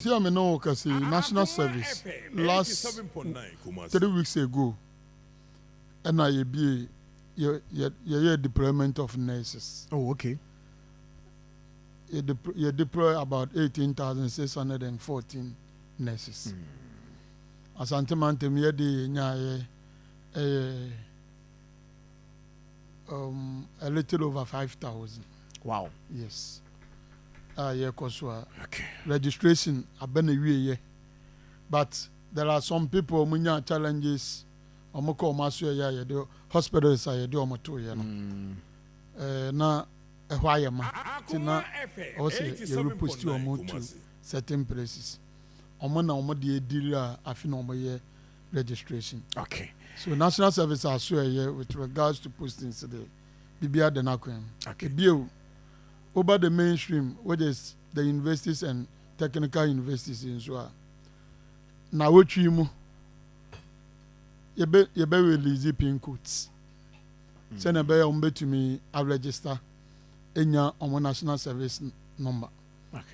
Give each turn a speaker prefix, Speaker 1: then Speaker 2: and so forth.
Speaker 1: Ti a me ne wo kasa yi, National Service, last 3 weeks ago ɛna yɛbie yɛyɛ deployment of nurses. Yɛ deploy about 18,614 nurses. Asante Mantam yɛde yɛnyaayɛ ɛyɛ a little over 5,000. Yes, a yɛkɔ so a registration aba na wieyɛ, but there are some people ɔmo nya challenges. Ɔmo kɔ ɔmo aso yɛ a yɛde hospitals a yɛde ɔmo to yɛ no, na ɛhɔ ayɛ ma, ti na ɔwɔ sɛ yɛ repost ɔmo to certain places. Ɔmo na ɔmo de ediri a afi na ɔmo yɛ registration. So National Service aso ɛyɛ with regards to postings de, biribiara de n'akwan mu. Ebio, over the mainstream, which is the universities and technical universities nso a, na awotwi mu yɛbɛ release pin codes sɛnea ɛbɛyɛ wɔn bɛtumi aregister enya wɔn National Service number.